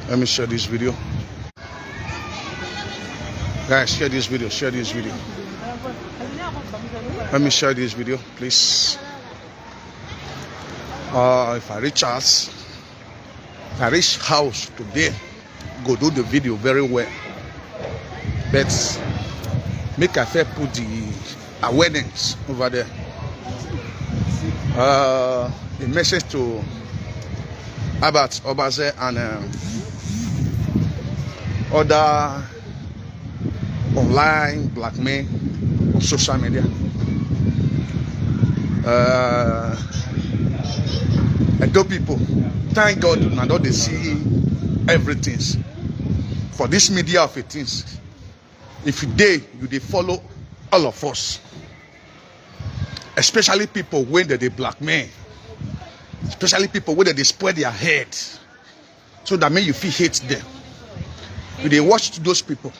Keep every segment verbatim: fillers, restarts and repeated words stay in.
Let me share this video. Guys, share this video, share this video. Let me share this video, please. Uh, if I reach house, I reach house today, go do the video very well. But make I first put the awareness over there. Uh, a message to Albert Obaze and um, other online blackmail on social media. Uh, Edo people, thank God una don dey see everything for this media of a things. If you dey, you dey follow all of us, especially people wey dem dey blackmail, especially people wey dem dey spoil their head, so that make you fit hate them. You dey watch those people.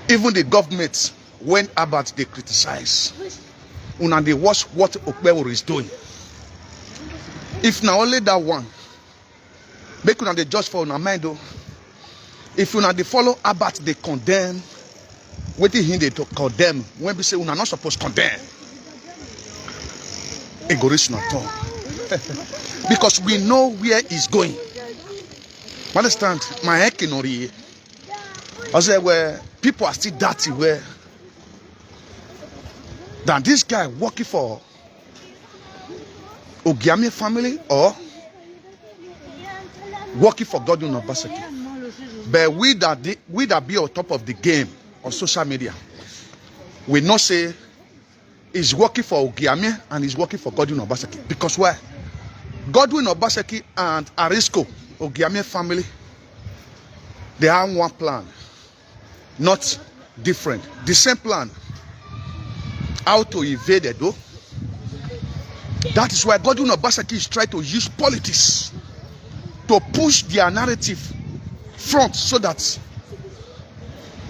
Even the government, when Albert dey criticize, una dey watch what Okpebholo is doing. If na only that one, make una dey judge for una mind o. If una dey follow Albert dey condemn wetin he dey to condemn, when be say una no suppose condemn, e go reach una turn. Because we know where he's going. Understand? My head cannot read. I say, well, people are still dirty where than this guy working for Ogiame family or working for Godwin Obaseki. But we that, the, we that be on top of the game on social media, we know say he's working for Ogiame and he's working for Godwin Obaseki. Because why? Godwin Obaseki and Arisco, Ogiame family, they have one plan, not different. The same plan, how to evade Edo. That is why Godwin Obaseki is trying to use politics to push their narrative front, so that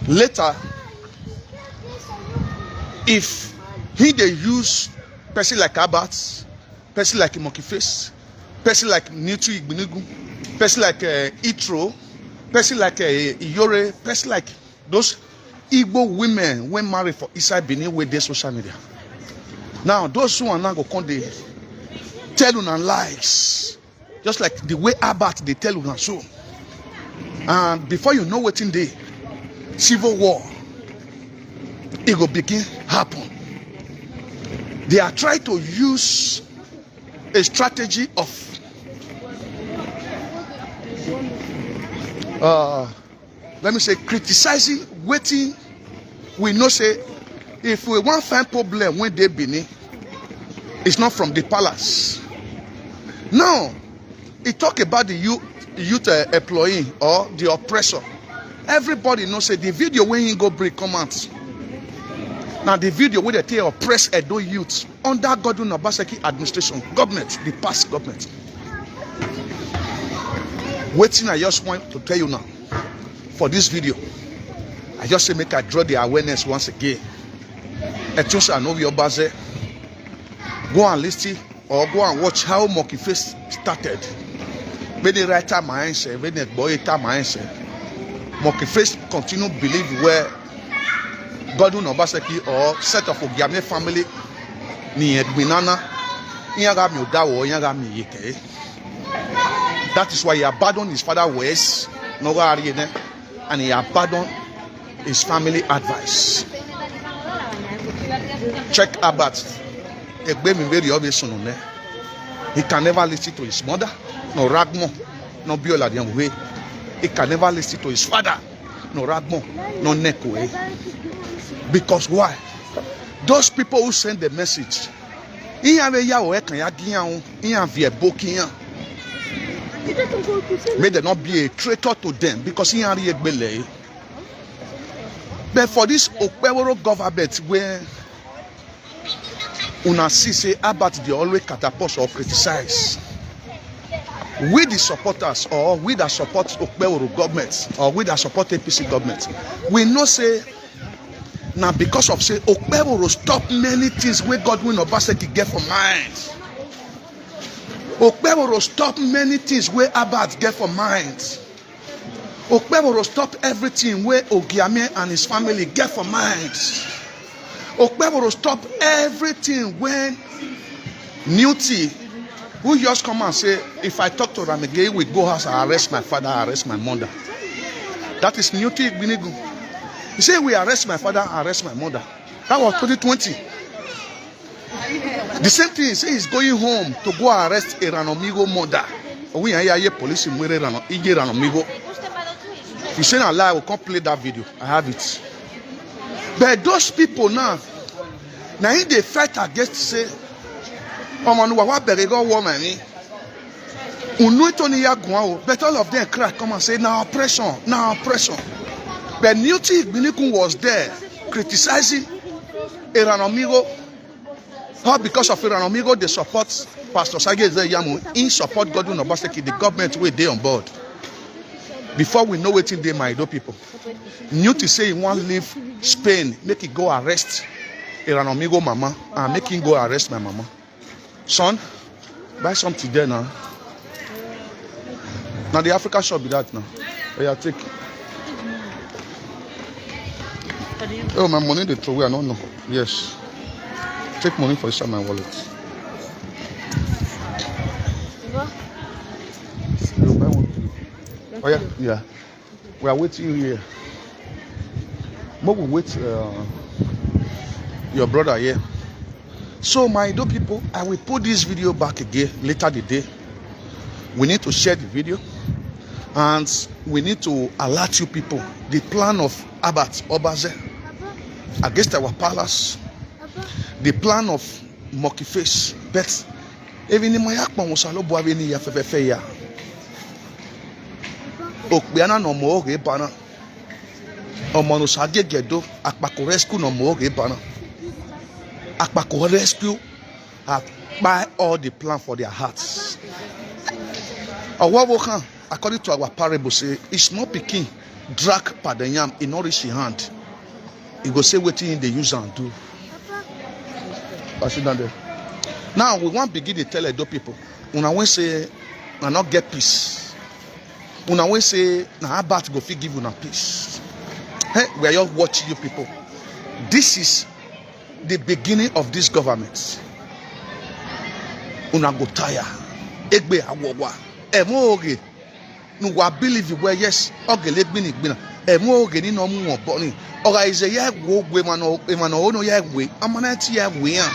later, if he dey use person like Albert, person like Monkey Face, person like Nitu Igbinigu, person like uh, Itro, person like uh, Iyore, person like those Igbo women wey marry for inside Benin wey dey social media. Now those who are now go come dey tell una lies, just like the way Albert dey tell una so. And before you know wetin dey, civil war, e go begin happen. They are trying to use a strategy of uh, let me say, criticizing wetin we know say if we wan find problem wey dey Benin, it's not from the palace. Now, he talk about the youth, youth uh, employee or the oppressor. Everybody know say the video wey he go bring come out na the video wey dey take oppress Edo youth under Godwin Obaseki administration, government, the past government. Wetin I just want to tell you now for this video, I just say make I draw the awareness once again. Etusa no be Obaze. Go and listen or go and watch how Monkey Face started. When they write time my answer, when they boy time my answer, Monkey Face continue believe where Godwin Obaseki or set of Ogiame family ni Edwinana. Iyaga mi odawo, iyaga mi yeke. That is why he abandoned his father ways, no go Ariene, and he abandoned his family advice. Check Albert. Egbe mi very obvious no ne. He can never listen to his mother, no Ragmo, no Biola the way. He can never listen to his father, no Ragmo, no Nekoe. Because why? Those people who send the message, he have a yawo ekan ya giyan, he have a book here. May they not be a traitor to them because he are a gbele. But for this Okpebholo government where una see say Albert dey always catapult or criticize, we the supporters or we that support Okpebholo government or we that support A P C government, we know say na because of say Okpebholo stop many things wey Godwin Obaseki get for mind. Okpebholo stop many things wey Albert get for mind. Okpebholo stop everything wey Ogiame and his family get for mind. Okpebholo stop everything wey Newty, who just come and say, "If I talk to Ramege, he will go house, I arrest my father, I arrest my mother." That is Newty Igbinigun. He said, "We arrest my father, I arrest my mother." That was twenty twenty. The same thing, he say he's going home to go arrest Eranomigo mother. Owi yan ya ye police mwere Erano, ije Eranomigo. If you say na lie, I will come play that video. I have it. But those people now, now in they fight against say, "Ọmọ nu wa wa bẹ̀rẹ̀ go war money." Unu etoni ya gwan o, but all of them cry come and say, "Na oppression, na oppression." But Newty Igbinigun was there criticizing Eranomigo. All because of Eranomigo, they support Pastor Sagi Ezeyamu. He support Godwin Obaseki, the government wey dey on board. Before we know wetin dey, my Edo people, Newty say he wan leave Spain, make he go arrest Eranomigo mama, and make him go arrest my mama. Son, buy something there now. Now the Africa shop be that now. Oya, take. Oh, my money dey throw away, I don't know. Yes. Take money for inside my wallet. You buy one. Oh yeah, yeah. We are waiting here. Make we wait, uh, your brother here. So, my Edo people, I will put this video back again later the day. We need to share the video, and we need to alert you people the plan of Albert Obaze against our palace, the plan of Monkey Face. But even in my akpon, we shall not have any ya fe fe fe ya. Okpiana no more, okay, bana. Omono sage gedo, akpako rescue no more, okay, bana. Akpako rescue have buy all the plan for their hearts. Owawo kan, according to our parable, say, "It's not picking, drag padanyam, it not reach your hand." He go say wetin he dey use am do. I sit down there. Now, we wan begin dey tell Edo people, una wey say una no get peace, una wey say na Albert go fit give una peace. Hey, we are just watching you people. This is the beginning of this government. Una go tire. Egbe awowa. Emo oge. Nu wa believe well, yes. Ogele gbini gbina. Emo oge ni no mu obo ni. Oga ize ya wo gwe mano, emano ono ya gwe. Amana ti ya gwe ya.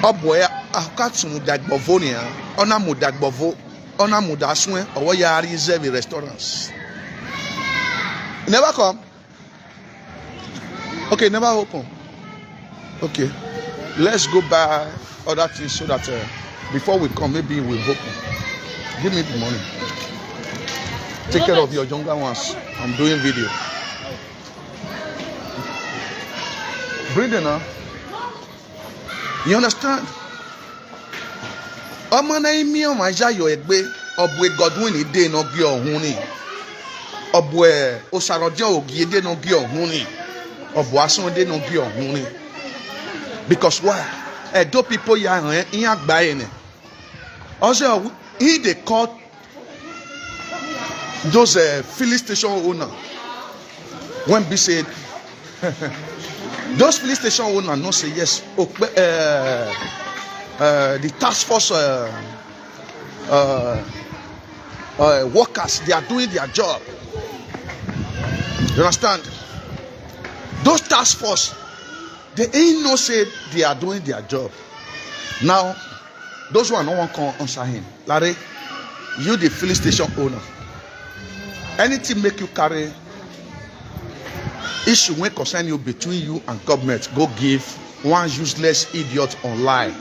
Obo ya, akatun dagbovo ni ya. Ona mu dagbovo. Ona mu dasun e. Owo ya reserve restaurants. Never come. Okay, never open. Okay, let's go buy other things so that, uh, before we come, maybe we'll open. Give me the money. Take care of your younger ones. I'm doing video. Bring them now. You understand? Ọmọ na imi ọmọ aja yo egbe, ọbụ Godwin ide no gi ọhụrụ. Ọbụ, eh, Osarodion Ogi ide no gi ọhụrụ. Ọbụ Asun ide no gi ọhụrụ. Because why? Edo people ya, eh, ihe agba ene. Also, he dey call those, uh, filling station owner, when be say, those filling station owner no say yes. Okpe, uh, uh, the task force, uh, uh, uh, workers, they are doing their job. You understand? Those task force, they ain't no say they are doing their job. Now, those one no one come answer him. Larry, you the filling station owner. Anything make you carry issue when concern you between you and government, go give one useless idiot online.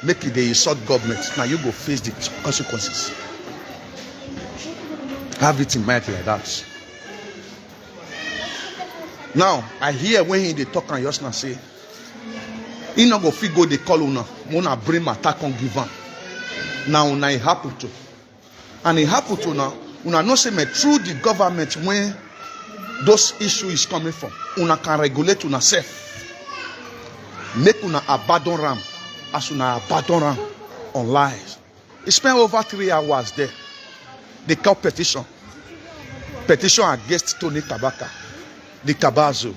Make it dey insult government. Now you go face the consequences. Have it in mind like that. Now, I hear when he dey talk and just now say, he no go fit go dey call una, una bring matter come give am. Now, una e happen to. And e happen to una, una know say me through the government when those issue is coming from, una can regulate una self. Make una abandon am as una abandon am. online. He spent over three hours there. They call petition. Petition against Tony Kabaka, the Kabazo.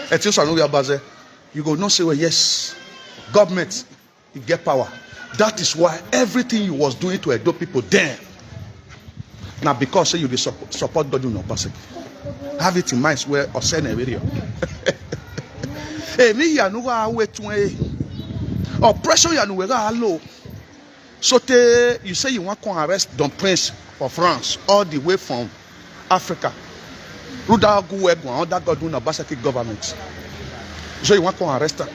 Etios Anuya Baze, you go no say, well, yes, government, you get power. That is why everything you was doing to Edo people then, now because say you dey sup- support Godwin Obaseki. Have it in mind where Osene video. Hey, me, you know, I wait to oppression, you know, where I low. So te, you say you want to arrest Don Prince for France, all the way from Africa. Ruda Oguwegu and other Godwin Obaseki government. So you want to arrest her.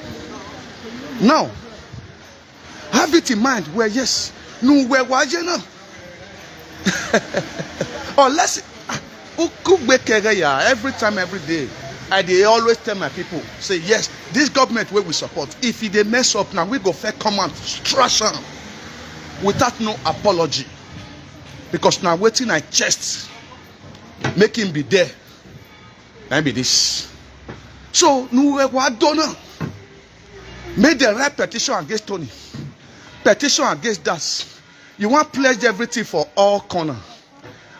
Now, have it in mind where, yes, no, where was you now? Unless, ah, Ukugbe Kereya, every time, every day, I dey always tell my people, say, yes, this government wey we support, if e dey mess up now, we go first come out, trash am without no apology. Because now waiting I chest, make him be there. Na be this. So, no, we wa dona. Make the right petition against Tony. Petition against that. You want pledge everything for all corner.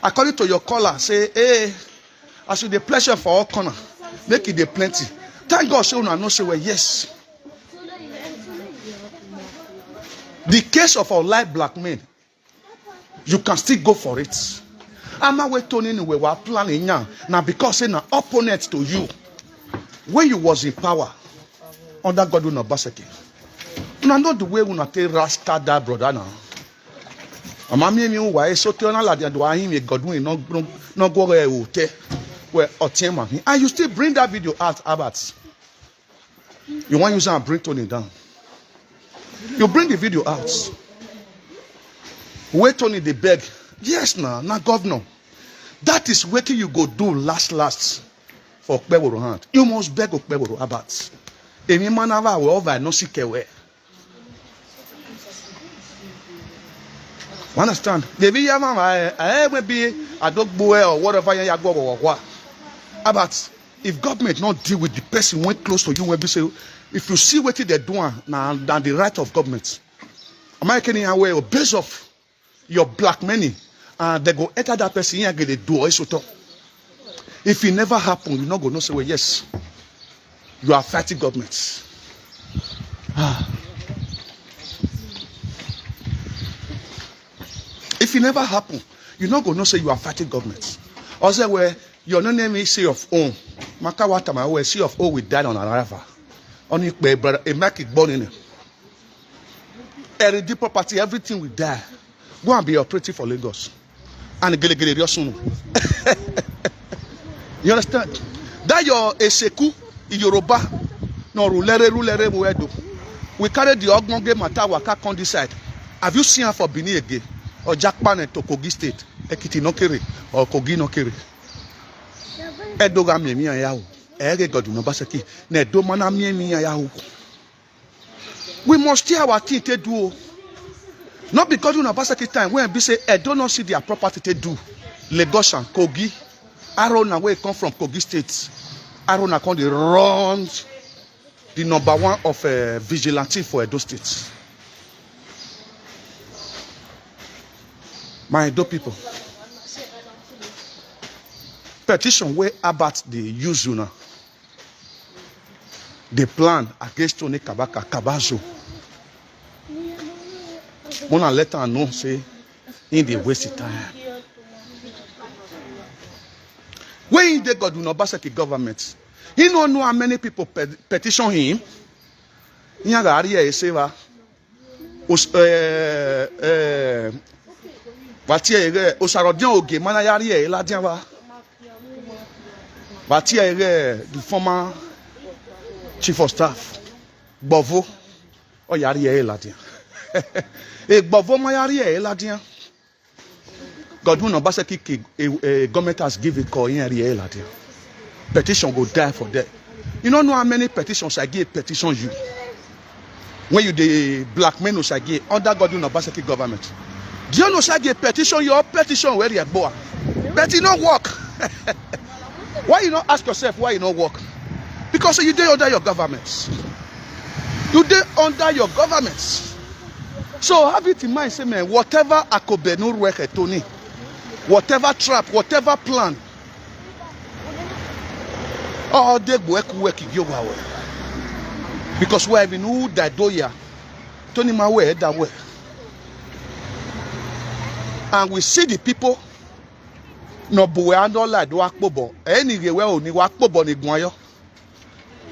According to your caller, say, hey, as you dey pledge for all corner, make it dey plenty. Thank God, say una know say, well, yes. The case of online blackmail, you can still go for it. Ama we Tony ni we wa planning now. Now because say na opponent to you. When you was in power under Godwin Obaseki, una know the way una take rascal that brother now. Ama mi mi wa so te ona la dia do ahim Godwin no no no go e o te. We otiema. And you still bring that video out, Albert. You want use and bring Tony down. You bring the video out. Where Tony dey beg. Yes, na na governor. That is wetin you go do last last for Okpebholo hand. You must beg Okpebholo, Albert. Emi manava we ova no sikewe. You understand? Maybe ya mama, eh, maybe Adogboe or whatever ya go wa. Albert, if government not deal with the person wey close to you, wey be say, if you see wetin they do am, na na the right of government. Am I kidding? Away or base of your black money, and they go enter that person here, get the door, so talk. If it never happen, you no go know say, well, yes, you are fighting government. Ah. If it never happen, you no go know say you are fighting government. Or say, well, your no name is C of O. Makawata, my way, C of O will die on arrival. Only pay brother, a make it born in it. Every property, everything will die. Go and be operating for Lagos. And gelegele your son. You understand? That your Eseku, Yoruba, no rulere, rulere, we do. We carry the Ogbonge matter waka come this side. Have you seen her for Benin again? Or Japan to Kogi State? Ekiti no kere, or Kogi no kere. Edo ga mi mi ya o. Ege Godwin Obaseki. Ne do mana mi mi ya o. We must hear our thing take do o. Not because una Obaseki time when be say Edo no see their property take do. Lagos and Kogi. Arona wey come from Kogi State. Arona come dey run the number one of uh, vigilante for Edo State. My Edo people. Petition wey Albert dey use una. The plan against Tony Kabaka, Kabazo. Mona let am know say he dey waste his time. When he dey Godwin Obaseki government, he no know how many people pe petition him. He had a area he say, va. Os eh eh. Vatie ere osarodian oge mana yari e ladian va. Vatie ere the former chief of staff. Gbovo. O yari e ladian. E Gbovo ma yari e ladian. Godwin Obaseki ki a, a government has given call in area ladian. Petition go die for them. You don't know how many petitions I give petition you. When you dey blackmail Oshagi under Godwin Obaseki government. Do you know Oshagi petition your petition where you go? But you no work. Why you not ask yourself why you not work? Because you dey under your government. You dey under your government. So have it in mind, say, man, whatever Akobe no work at Tony, whatever trap, whatever plan, all they go work work you go away. Because we have been who that do ya, Tony Mawe that way. And we see the people, no boy and all like do akpobo. Anyway, well, ni wakpobo ni gwayo.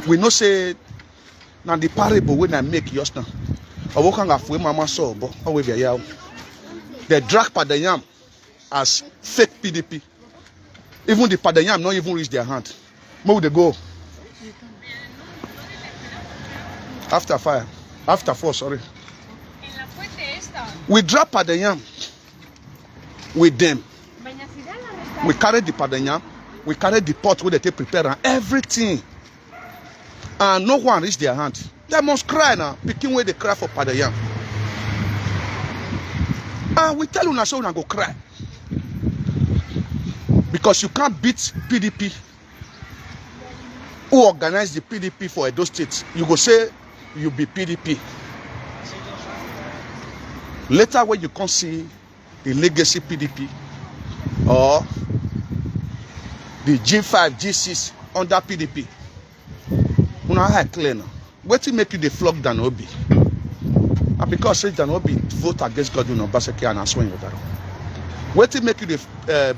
We know say na the parable when I make just now. Owo kan ga fue mama so bo. Owe via yao. They drag Padayam as fake P D P. Even the Padayam not even reach their hand. Mo they go. After fire. After four, sorry. We drag Padayam with them. We carry the Padayam. We carry the pot where they take prepare and everything. And no one reach their hand. They must cry now. Picking where they cry for Padayam. And we tell una so una go cry. Because you can't beat P D P. Who organized the P D P for Edo State? You go say you be P D P. Later when you come see the legacy P D P or the G five, G six under P D P, una eye clear now. Wetin make you dey flog Dan Obi? And because say Dan Obi vote against Godwin Obaseki and Aswin Obaro, wetin make you dey uh,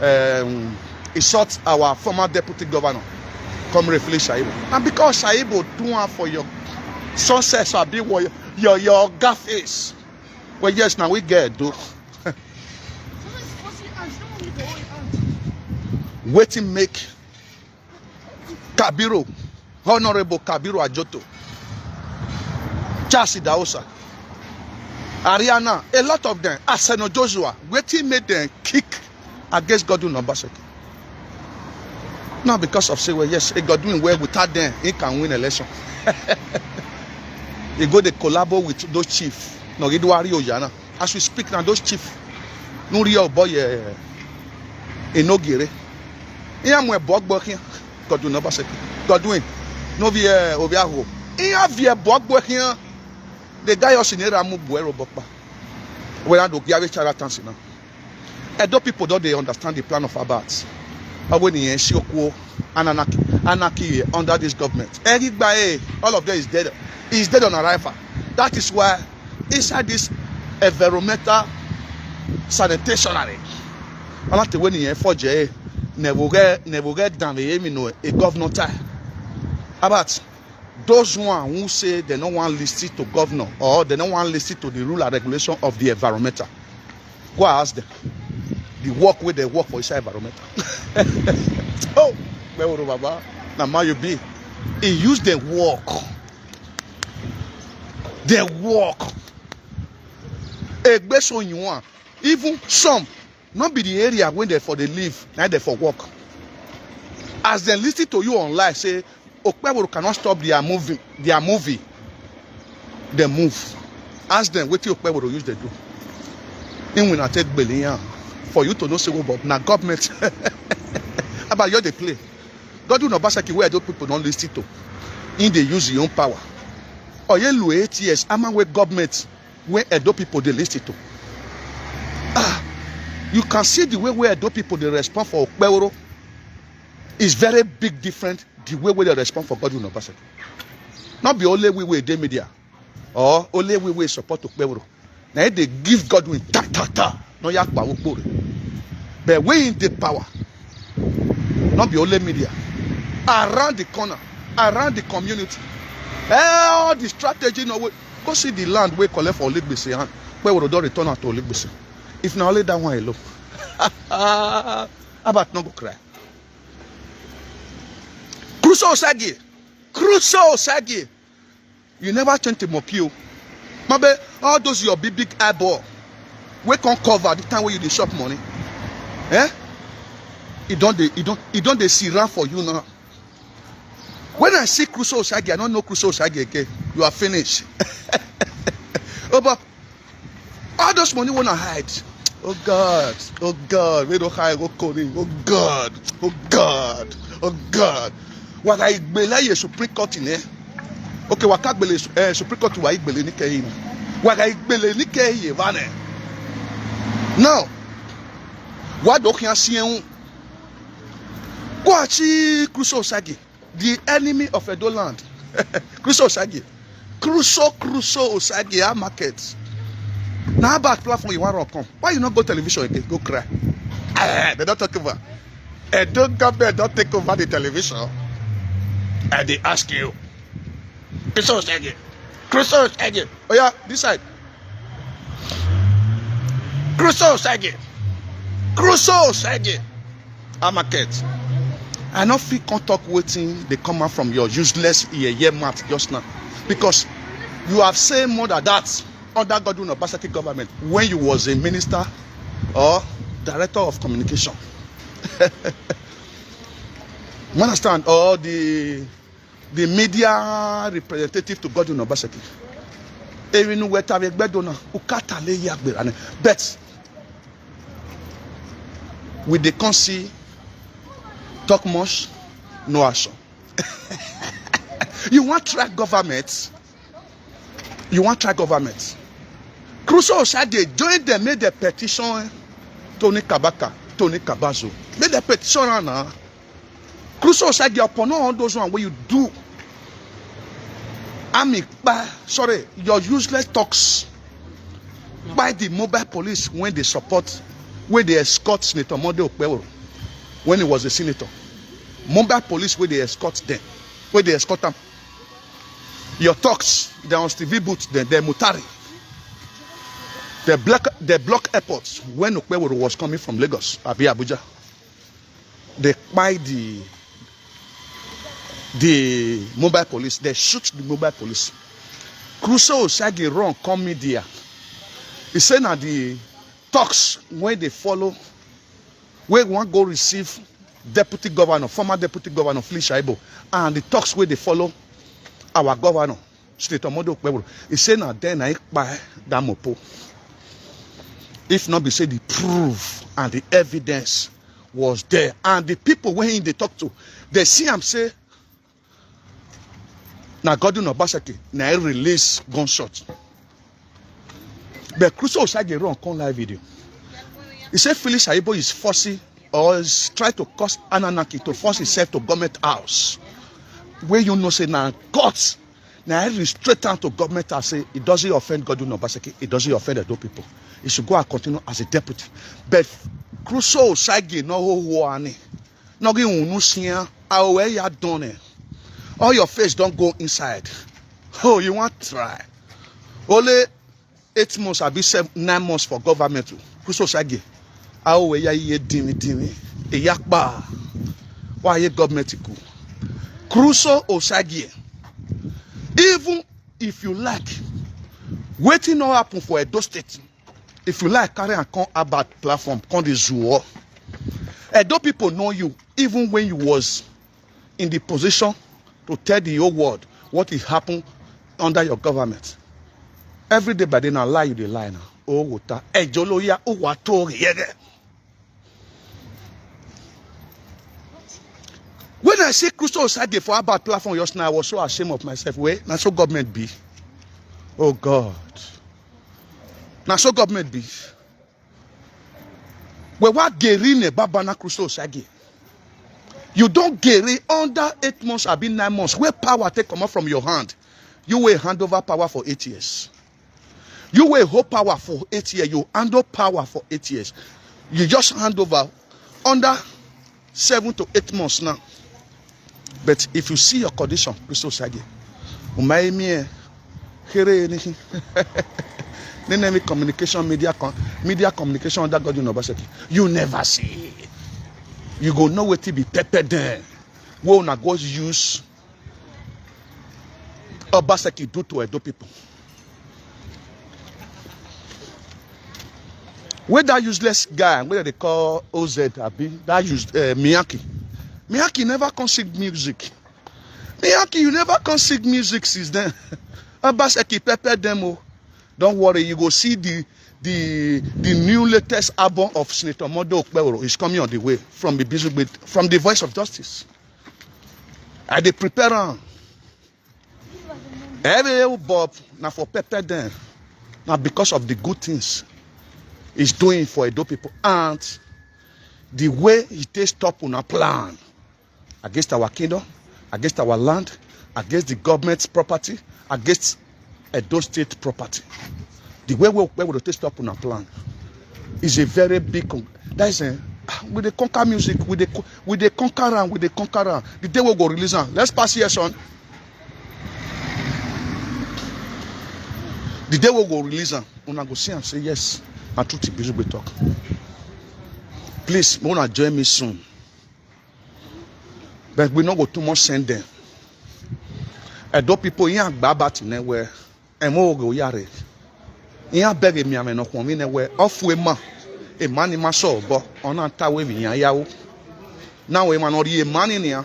uh, um, insult our former deputy governor, Comrade Felix Shaibu? And because Shaibu do one for your success, abi your your your oga face. Well, yes, now we get do. Wetin make Kabiru, Honorable Kabiru Ajoto, Charles Idahosa, Ariana, a lot of them, Arsenal Joshua, wetin make them kick against Godwin Obaseki? Not because of say, well, yes, a Godwin where without them, he can win election. He go dey collabo with those chief. No, he do Ari Oyana. As we speak now, those chief, no real boy, eh, Inogire. Iya mwe bogbo here. Godwin Obaseki. Godwin. No vie obiaho. Iya vie bogbo here. The guy us in era mu buero bokpa. We are do give charlatans now. Edo people don't they understand the plan of Abat. Awe ni enshi okuo and anarchy, anarchy under this government. Everybody, all of them is dead. Is dead on arrival. That is why inside this environmental sanitation, alati we ni enfoje never get never get down the emi no a governor tie. About those one who say they don't want listen to governor or they don't want listen to the rule and regulation of the environmental, go and ask them. The work where they work for inside environmental. Oh, where would Baba? Now, man, you be. He used the work. The work. Egbe so you want. Even some, not be the area when they for they live, now they for work. As they listen to you online, say, Okpebholo cannot stop their moving, their movie. They move. Ask them what Okpebholo use they do. In when I take Belian for you to know say, oh, but now government about you they play. Godwin Obaseki where Edo people don't listen to. In they use your own power. Or you lose eight years, I'm away government where Edo people they listen to. Ah, you can see the way where Edo people they respond for Okpebholo is very big different the way where they respond for Godwin Obaseki. Not be only we with the media or only we will support Okpebholo. Now they give Godwin ta ta ta. No yakpa wokpore. But we in the power. Not be only media. Around the corner, around the community. Eh, all the strategy no way. Go see the land we collect for Olegbese and where we don't return out to Olegbese. If not only that one alone. About no go cry. Crusoe Osagi. Crusoe Osagi. You never change the mopio. Mabe, all those your big big eyeball. We can cover the time where you dey shop money. Eh? You don't dey, you don't, you don't dey see run for you now. When I see Crusoe Osagi, I don't know Crusoe Osagi again. You are finished. Oh, but all those money wanna hide. Oh God, oh God, we don't hide. Oh God, oh God, oh God. Waka igbele ye Supreme Court in eh. Okay, waka gbele eh, Supreme Court wa igbele ni kehin. Waga igbele ni ke ye vane. Now, wa do kian sien. Kwa chi Crusoe Osagie, the enemy of Edo land. Crusoe Osagie. Crusoe, Crusoe Osagie, our market. Now about platform you want to come. Why you not go television again? Go cry. Eh, they don't talk about. Edo government don't take over the television. And they ask you. Crusoe Osagie. Crusoe Osagie. Oh yeah, this side. Crusoe Osagie. Crusoe Osagie. Amaket. I no fit come talk wetin dey come out from your useless yeye mouth just now, because you have said more than that under Godwin Obaseki government when you was a minister or director of communication. You understand? Or the the media representative to Godwin Obaseki. Erinu weta we gbedona ukata le ya gbera ne. But we dey come see talk much, no action. You want try government? You want try government? Crusoe Osagie join them, make the petition, eh, Tony Kabaka, Tony Kabazo. Make the petition now. Crusoe Osagie, upon all those one wey you do. Army, pa, sorry, your useless talks. By the mobile police when they support, when they escort Senator Monday Okpebholo when he was a senator. Mobile police wey dey escort them, wey dey escort am. Your talks, they on Stevie Boot, then they Mutari. They block, they block airports when Okpebholo was coming from Lagos, abi Abuja. They kpai the the mobile police. They shoot the mobile police. Crusoe Osagie run come media. He say na the talks wey dey follow, wey wan go receive deputy governor, former deputy governor Philip Shaibu, and the talks wey dey follow our governor, Senator Monday Okpebholo. He say na then I buy that mopo. If not be say the proof and the evidence was there, and the people wey he dey talk to, they see am say na Godwin Obaseki na he release gunshot. But Crusoe Osagie run come live video. He say Philip Shaibu is forcing or is trying to cause anarchy to force himself to government house. Where you know say na court na he restrict am to government house, say it doesn't offend Godwin Obaseki, it doesn't offend Edo people. He should go and continue as a deputy. But Crusoe Osagie no ho ho ani. No gi unu sia, awe ya done. All your face don't go inside. Oh, you want try. Only eight months, abi seven, nine months for government. Crusoe Osagie. Awe ya ye dimi dimi. Eyakpa. Why ye government ku? Crusoe Osagie. Even if you like, wetin no happen for Edo State. If you like, carry and come about platform, come the zoo. Edo people know you, even when you was in the position to tell the whole world what is happened under your government. Every day by day na lie you dey lie now. Oh, water. Ejoloya, oh, water, yege. When I see Crusoe Osagie for about platform just now, I was so ashamed of myself. Wait, na so government be. Oh God. Na so government be. We wa geri ne baba na Crusoe Osagie. You don't geri under eight months, abi nine months. Where power take come out from your hand? You will hand over power for eight years. You will hold power for eight years. You handle power for eight years. You just hand over under seven to eight months now. But if you see your condition, Crusoe Osagie, umai mi e, here ni. Nene mi communication, media con-, media communication under Godwin Obaseki. You never see. You go know wetin be pepper dem. Wey una go use Obaseki do to Edo people. Wey that useless guy, wey they call O Z, abi, that used, eh, Miyaki. Miyaki never come sing music. Miyaki, you never come sing music since then. Obaseki pepper dem o. Don't worry, you go see the, the, the new latest album of Senator Monday Okpebholo is coming on the way from the Bizugbe, from the Voice of Justice. I dey prepare am. Every bob na for pepper dem. Na because of the good things he's doing for Edo people and the way he take stop una plan against our kingdom, against our land, against the government's property, against Edo State property. The way we, we will take stop una plan is a very big con-, that is a, we dey conquer music, we dey co-, we dey conquer am, we dey conquer am. The day we go release am, let's pass here, son. The day we go release am, una go see am say yes, na true thing Bizugbe talk. Please, una join me soon. But we no go too much send them. Edo people, yan gba bati ne we, emo go yare. Yan beg me ame no kwon mi ne we, ofu ema. Ema ni ma so bo, ona ta we mi yan yawo. Now ema no ri ema ni ni a.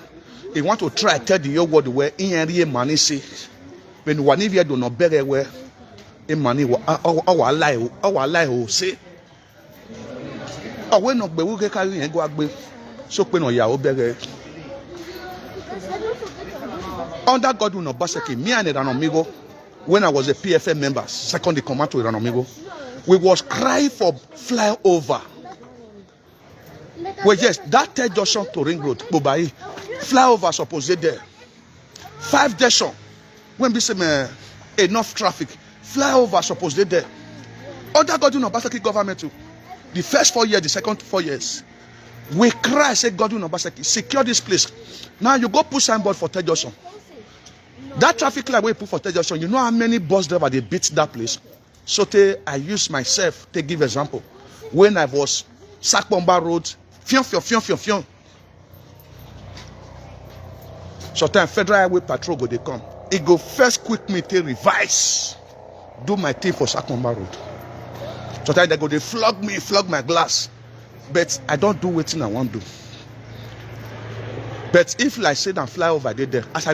He want to try tell the whole world where he yan ri ema ni say. When one if you do not beg we, ema ni wa, o, o, wa lie o, o, wa lie o say. Awe no gbe, we get carry yen go agbe. So pe no ya o bere. Under Godwin Obaseki, me and Iranomigo, when I was a P F M member, second in command to Iranomigo, we was crying for flyover. Well, yes, that third junction to Ring Road, Bobai, flyover suppose dey there. Five junction, when be say, eh, enough traffic, flyover suppose dey there. Under Godwin Obaseki government too, the first four years, the second four years, we cry say, "Godwin Obaseki, secure this place." Now you go put signboard for third junction. That traffic light wey you put for third junction, you know how many bus driver dey beat that place? So tey I use myself to give example. When I was Sakpomba Road, fion, fion, fion, fion, fion. Sometimes Federal Highway Patrol go dey come. E go first quick me take revise, do my thing for Sakpomba Road. Sometimes they go dey flog me, flog my glass. But I don't do wetin I wan do. But if like say na flyover dey there, as I dey